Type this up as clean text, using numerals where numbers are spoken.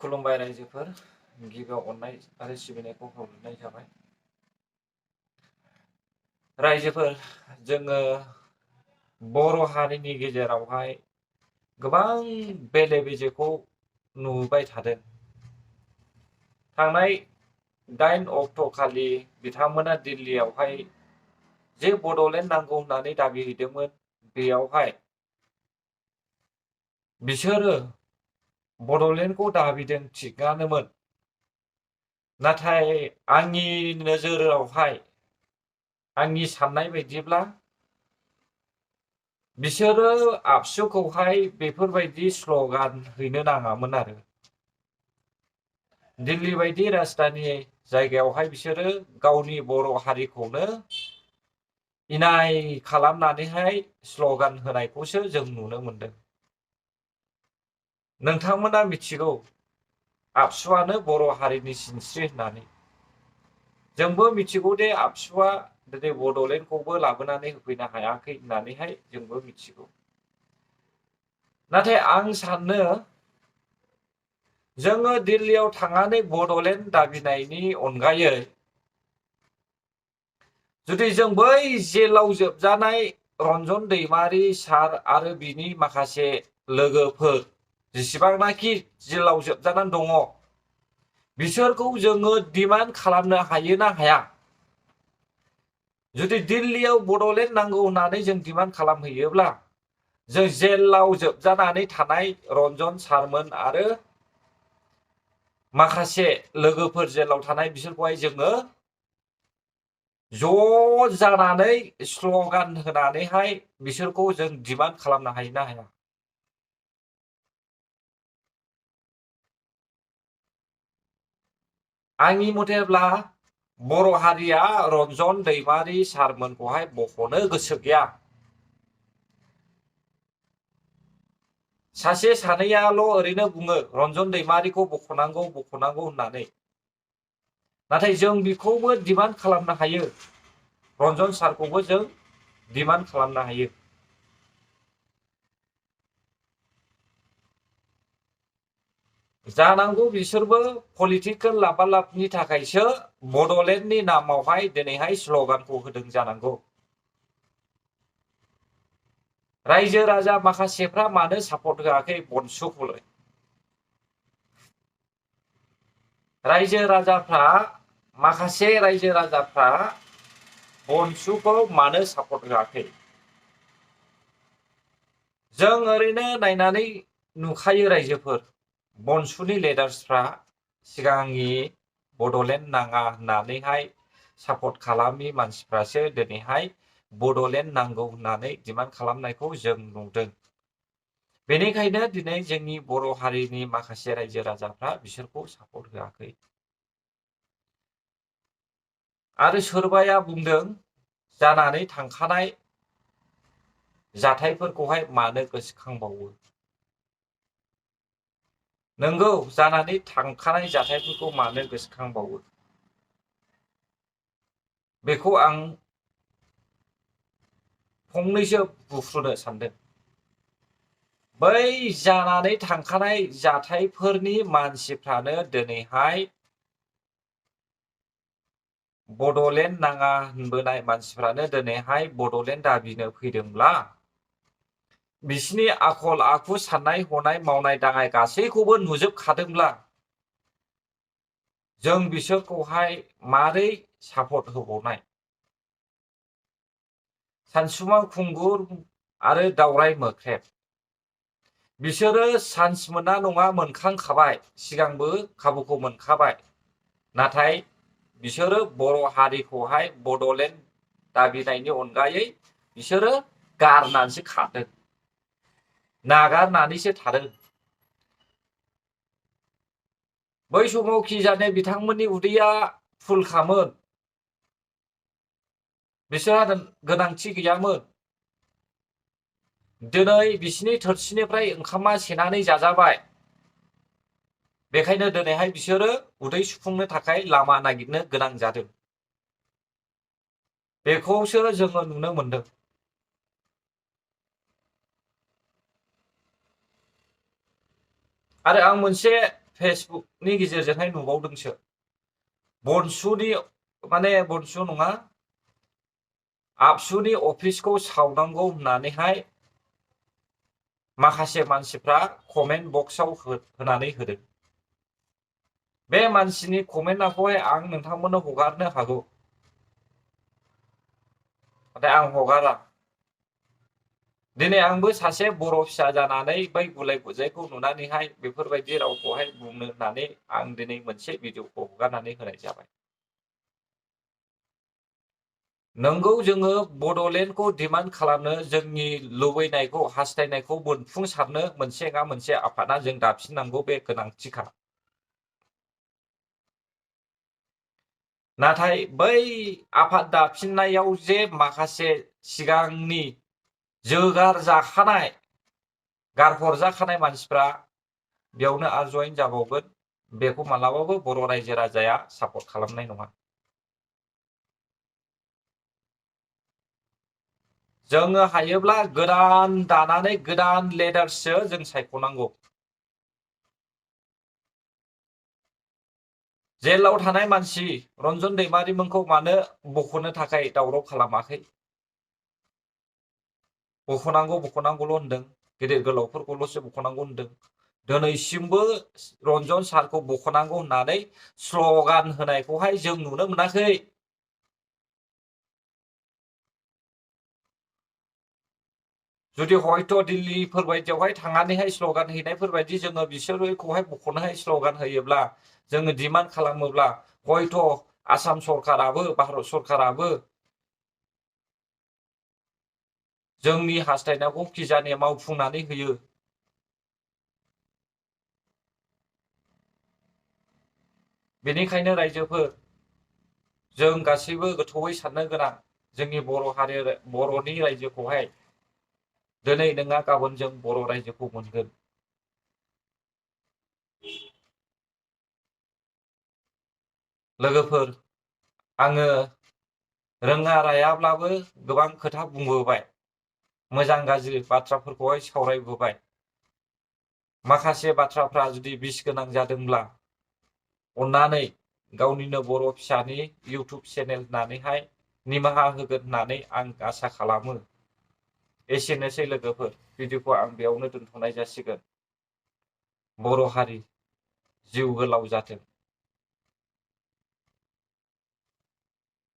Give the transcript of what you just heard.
खुलुमबाय रायजोफोर, गिबियाव अननाय आरो सिबिनायखौ खावलायनाय जाबाय। रायजोफोर, जोङो बर' हारिनि गेजेरावहाय गोबां बेले बेजेखौ नुबाय थादों। थांनाय 8 अक्ट' खालि बिथांमोना दिल्लीयावहाय जे बड'लेण्ड नांगौ होननानै दाबि हैदोंमोन, बेयावहाय बिसोरो बड'लेण्डखौ दाबिदों, थिगानोमोन। नाथाय आंनि नोजोरावहाय, आंनि साननाय बायदिब्ला बिसोरो आबसुखौहाय बेफोरबायदि स्ल'गान हैनो नाङामोन आरो। दिल्ली बायदि राजधानि जायगायावहाय बिसोरो गावनि बर' हारिखौनो इनाय खालामनानैहाय स्ल'गान होनायखौसो जों नुनो मोनदों। नोंथांमोना मिथिगौ आबसुआनो बर' हारिनि सिनस्रि होननानै। जोंबो मिथिगौ दे आबसुआ दिनै बड'लेण्डखौबो लाबोनानै होफैनो हायाखै होननानैहाय जोंबो मिथिगौ। नाथाय आं सानो जोङो दिल्लीयाव थांनानै बड'लेण्ड दाबिनायनि अनगायै जुदि जों बै जेलाव जोबजानाय रन्जन दैमारि सार आरो बिनि माखासे लोगोफोर जेसेबांनाखि जेलाव जोबजानानै दङ, बिसोरखौ जोङो डिमान्ड खालामनो हायो ना हाया? जुदि दिल्लीयाव बड'लेण्ड नांगौ होननानै जों डिमान्ड खालामहैयोब्ला जों जेलाव जोबजानानै थानाय रन्जन सारमोन आरो माखासे लोगोफोर जेलाव थानाय बिसोरखौहाय जोङो ज' जानानै स्ल'गान होनानैहाय बिसोरखौ जों डिमान्ड खालामनो हायो ना हाया? आंनि मथेब्ला बर' हारिया रन्जन दैमारि सारमोनखौहाय बख'नो गोसो गैया। सासे सानैयाल' ओरैनो बुङो रन्जन दैमारिखौ बख'नांगौ होननानै। नाथाय जों बेखौबो डिमान्ड खालामनो हायो, रन्जन सारखौबो जों डिमान्ड खालामनो हायो। जानांगौ बिसोरबो पलिटिकेल लाबालाबनि थाखायसो बड'लेण्डनि नामावहाय दिनैहाय स्ल'गानखौ होदों जानांगौ। रायजो राजा माखासेफ्रा मानो सापर्ट होआखै बनसुखौलाय? माखासे रायजो राजाफ्रा बनसुखौ मानो सापर्ट होआखै? जों ओरैनो नायनानै नुखायो रायजोफोर, बनसुनि लिडार्सफ्रा सिगांनि बड'लेण्ड नाङा होननानैहाय सापर्ट खालामि मानसिफ्रासो दिनैहाय बड'लेण्ड नांगौ होननानै डिमान्ड खालामनायखौ जों नुदों। बेनिखायनो दिनै जोंनि बर' हारिनि माखासे रायजो राजाफ्रा बिसोरखौ सापर्ट होआखै। आरो सोरबाया बुंदों जानानै थांखानाय जाथायफोरखौहाय मानो गोसोखांबावो? नंगौ, जानानै थांखानाय जाथायफोरखौ मानो गोसोखांबावो? बेखौ आं फंनैसो बुफ्रुनो सानदों। बै जानानै थांखानाय जाथायफोरनि मानसिफ्रानो दिनैहाय बड'लेण्ड नाङा होनबोनाय मानसिफ्रानो दिनैहाय बड'लेण्ड दाबिनो फैदोंब्ला बिसिनि आखल आखु, साननाय हनाय, मावनाय दांनाय गासैखौबो नुजोबखादोंब्ला जों बिसोरखौहाय मारै सापर्ट होबावनाय? सानसुमा खुंगुर आरो दावराय मोख्रेब बिसोरो चान्स मोना नङा मोनखांखाबाय, सिगांबो खाबुखौ मोनखाबाय। नाथाय बिसोरो बर' हारिखौहाय बड'लेण्ड दाबिनायनि अनगायै बिसोरो गारनानैसो खारदों, नागारनानैसो थादों। बै समाव खि जाने बिथांमोननि उदैया फुलखामोन, बिसोरहा गोनांथि गैयामोन। दिनै बिसिनि थोरसिनिफ्राय ओंखामा सेनानै जाजाबाय। बेखायनो दिनैहाय बिसोरो उदै सुफुंनो थाखाय लामा नागिरनो गोनां जादों। बेखौसो जोङो नुनो मोनदों। आरो आं मोनसे फेसबुकनि गेजेरजोंहाय नुबावदोंसो बनसुनि माने बनसु नङा आबसुनि अफिसखौ सावनांगौ होननानैहाय माखासे मानसिफ्रा कमेन्ट बक्सआव होनानै होदों। बे मानसिनि कमेन्टखौहाय आं नोंथांमोननो हगारनो हागौ, नाथाय आं हगारा। दिनै आंबो सासे बर' फिसा जानानै बै गुलाय गुजायखौ नुनानैहाय बेफोरबायदि रावखौहाय बुंनो होननानै आं दिनै मोनसे भिडिअखौ हगारनानै होनाय जाबाय। नंगौ जोङो बड'लेण्डखौ डिमान्ड खालामनो, जोंनि लुबैनायखौ हास्थायनायखौ मोनफुंसारनो मोनसे नङा मोनसे आफादा जों दाफिननांगौ, बे गोनांथिखा। नाथाय बै आफाद दाफिननायाव जे माखासे सिगांनि जोगार जाखानाय गारहरजाखानाय मानसिफ्रा बेयावनो आरो जयेन जाबावगोन, बेखौ मालाबाबो बर' रायजो राजाया सापर्ट खालामनाय नङा। जोङो हायोब्ला गोदान दानानै गोदान लिडारसो जों सायख'नांगौ। जेलाव थानाय मानसि रन्जन दैमारिमोनखौ मानो बख'नो थाखाय दावराव खालामाखै? बख'नांगौल' होनदों, गेदेर गोलावफोरखौल'सो बख'नांगौ होनदों। दिनैसिमबो रन्जन सारखौ बख'नांगौ होननानै स्ल'गान होनायखौहाय जों नुनो मोनाखै। जुदि हयथ' दिल्लीफोर बायदियावहाय थांनानैहाय स्ल'गान हैनायफोरबायदि जोङो बिसोरखौहाय बख'नोहाय स्ल'गान होयोब्ला, जोङो डिमान्ड खालामोब्ला, हयथ' आसाम सरकाराबो भारत सरकाराबो जोंनि हास्थायनायखौ खिजानि मावफुंनानै होयो। बेनिखायनो रायजोफोर, जों गासैबो गोथौयै साननो गोनां, जोंनि बर'नि रायजोखौहाय दिनै नङा गाबोन जों बर' रायजोखौ मोनगोन। लोगोफोर, आङो रोङा रायाब्लाबो गोबां खोथा बुंबोबाय, मोजां गाज्रि बाथ्राफोरखौहाय सावरायबोबाय। माखासे बाथ्राफ्रा जुदि बिस गोनां जादोंब्ला अन्नानै गावनिनो बर' फिसानि इउटुब चेनेल होननानैहाय निमाहा होगोन होननानै आं आसा खालामो। एसेनोसै लोगोफोर, भिडिअखौ आं बेयावनो दोनथ'नाय जासिगोन। बर' हारि जिउ गोलाव जाथों।